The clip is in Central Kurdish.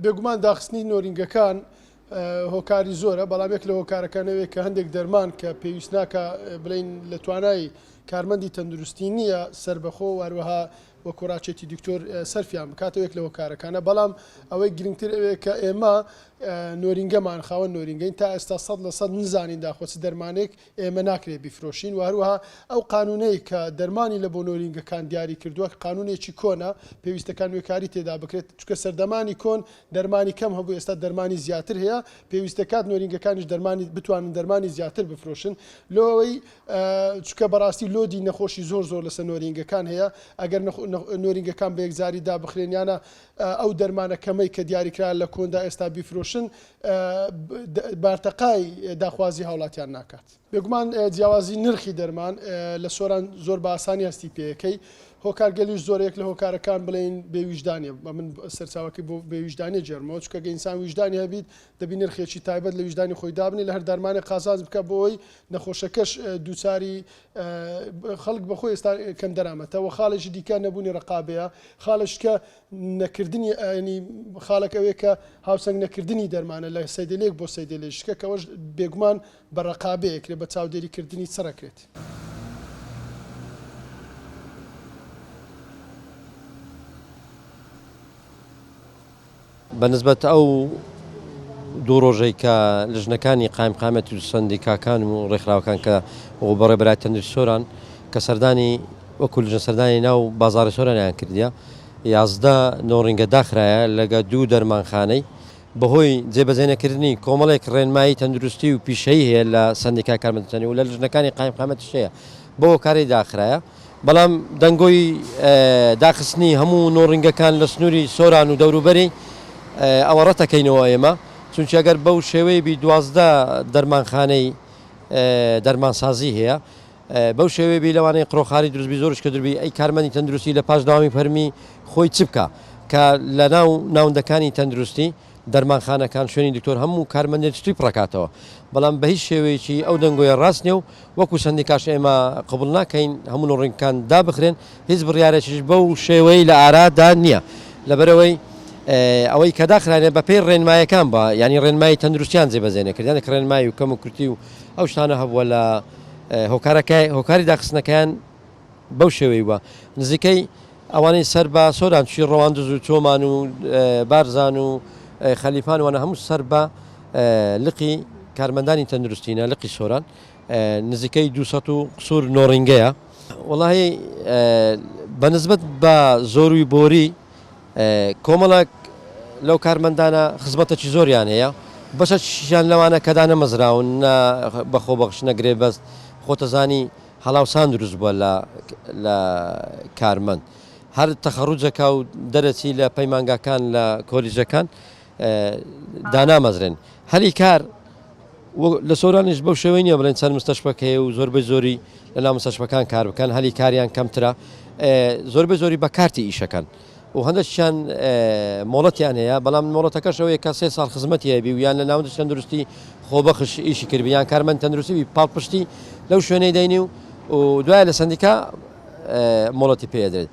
بێگومان داخستنی نۆرینگەکان هۆکاری زۆرە، بەڵام یەک لە هۆکارەکان ئەوەیە کە هەندێک دەرمان کە پێویست ناکا بڵێین لە توانای کارمەندی تەندروستی نییە سەربەخۆ و هەروەها وەکو ڕاچێتی دکتۆر سەرفیان بکاتەوە یەک لە هۆکارەکانە، بەڵام ئەوەی گرنگتر ئەوەیە کە ئێمە نۆرینگەمان خاوەن نۆرینگەین تا ئێستا 100% نزانین داخۆ چ دەرمانێک ئێمە ناکرێت بیفرۆشین و هەروەها ئەو قانونەی کە دەرمانی لە بۆ نۆرینگەکان دیاری کردووە قانونێکی کۆنە پێویستەکان نوێکاری تێدا بکرێت چونکە سەردەمانی کۆن دەرمانی کەم هەبوو ئێستا دەرمانی زیاتر هەیە پێویستەکات نۆرینگەکانیش دەرمانی بتوانن دەرمانی زیاتر بفرۆشن لۆ ئەوەی چونکە بەڕاستی load ی نەخۆشی زۆر زۆر لەسەر نۆرینگەکان هەیە ئەگەر نۆرینگەکان بە یەکجاری دابخرێن یانە ئەو دەرمانە کەمەی کە دیاریکرا لە کۆندا ئێستا بیفرۆشن بارتەقای داخوازی هاوڵاتیان ناکات. بێگومان جیاوازی نرخی دەرمان لە سۆران زۆر بە ئاسانی هەستی پێیەکەی، هۆکارگەلیش زۆرە، یەک لە هۆکارەکان بڵێین بێ ویژدانیە، بە من سەرچاوەکەی بۆ بێ ویژدانیە گێڕمەوە، چونکە گەر ئینسان ویژدانی هەبیت دەبی نرخێکی تایبەت لە ویژدانی خۆی دابنێ لە هەر دەرمانێک قازانج بکات بۆ ئەوەی نەخۆشەکەش دووچاری خەڵک بەخۆی ئێستا کەم دەرامەتە و خاڵێکی دیکە نەبوونی ڕقابەیە خاڵێکی کە نەکردنی ینی خاڵێک ئەوەیە کە هاوسەنگ نەکردنی دەرمانە لە سەیدەلێک بۆ سەیدەلێشکە کەەوەش بێگومان بە ڕقابەیەکرێت بە چاودێریکردنی چڕەکرێت. بە نسبەت ئەو دوو ڕۆژەی کە لژنەکانی قایمقامیەت و سەندیکاکان و ڕێکخراوەکان کە و بەڕێوەبەرایەتی تەندروستی سۆران کە سەردانی وەکو لژنە سەردانی ناو بازاڕی سۆرانیان کردیە 11 نۆڕینگە داخرایە لەگە دوو دەرمانخانەی بەهۆی جێبەجێنەکردنی کۆمەڵێک ڕێنمایی تەندروستی و پیشەیی هەیە لە سەندیکای کارمەندانی و لە لژنەکانی قایمقامیەتیش هەیە بەو هۆکارەی داخرایە. بەڵام دەنگۆی داخستنی هەموو نۆڕینگەکان لە سنووری سۆران و دەوروبەری ئەوە ڕەتەکەینەوە ئێمە، چونکی ئەگەر بەو شێوەیە بی 12 دەرمانخانەی دەرمانسازی هەیە، بەو شێوەیە بی لەوانەیە قڕۆخاری دروست بی زۆرش کە دروست بی ئەی کارمەندی تەندروستی لە پاش دەوامی فەرمی خۆی چ بکا کە لەناو ناوندەکانی تەندروستی دەرمانخانەکان شوێنی دکتۆر هەموو کارمەندێک شتی پڕەکاتەوە بەڵام بە هیچ شێوەیەکی ئەو دەنگۆیە ڕاست نیە و وەکو سەندیکاش ئێمە قبوڵ ناکەین هەموو نۆڕینگەکان دابخرێن هیچ بڕیارێکیش بەو شێوەی لە ئارادا نییە لەبەرئەوەی ئەوەی کە داخرانە بەپێی ڕێنمایەکان بە یانی ڕێنمایی تەندروستیان جێبەجێ نەکرد یانێک ڕێنمایی و کەم و کورتی و ئەو شتانە هەبووە لە هۆکارەکە هۆکاری داخستنەکەیان بەو شێوەی بووە نزیکەی ئەوانەی سەر بە سۆران چی ڕەواندز و چۆمان و بارزان و خەلیفان وانە هەموو سەر بە لقی کارمەندانی تەندروستینە لقی سۆران نزیکەی 200 و قسوور نۆڕینگەیە وڵی بە نسبەت بە زۆروی بۆری کۆمەڵک لەو کارمەندانە خزمەتەکی زۆریان هەیە بەشەکیشیان لەوانە کە دانەمەزراون نە بە خۆبەخش نە گرێبەست خۆتەزانی هەڵاوسان دروست بووە لە لە کارمەند هەر تەخەڕوجەکا و دەرەچی لە پەیمانگاکان لە کۆلیژەکان دانامەزرێن هەلی کار لە سۆرانیش بەو شێوەی نییە بڵێن چەند مستەشفەک هەیە و زۆربەی زۆری لە ناو مستەشفەکان کار بکەن هەلی کاریان کەمترە زۆربەی زۆری بە کارتی ئیشەکەن و هەندێکیان مۆڵەتیان هەیە، بەڵام مۆڵەتەکەش ئەوەیە کە سێ ساڵ خزمەتی هەبی و یان لە ناوەندی تەندروستی خۆبەخش ئیشی کردبی یان کارمەند تەندروستی بی پاڵپشتی لەو شوێنەی دەینی و دوایە لە سەندیکا مۆڵەتی پێ ئەدرێت.